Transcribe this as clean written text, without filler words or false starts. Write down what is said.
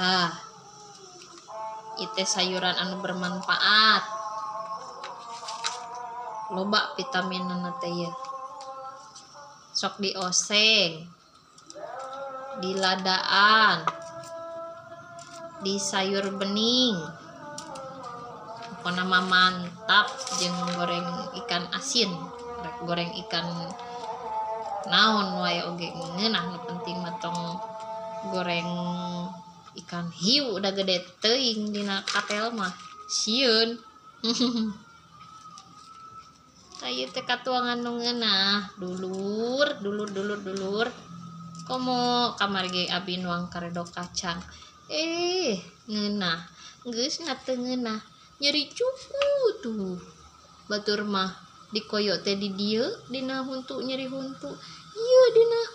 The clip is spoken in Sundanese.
Tah, ieu teh sayuran anu bermanfaat, loba vitaminna teh ieu. Sok dioseng, diladaan, di sayur bening, pokokna mah mantap. Jeung goreng ikan asin, rek goreng ikan naon wae oge ngeunah, nu penting mah tong goreng ikan hiu, udah gede teuing dina katel mah, sieun. Tah, ieu teh katuangan nu ngeunah, dulur dulur dulur dulur. Komo kamari ge abi nuang karedok kacang, eh, ngeunah. Geus na teu ngeunah, nyeri cuku tuh. Batur mah dikoyo teh di dieu dina huntu, nyeri huntu ieu dina.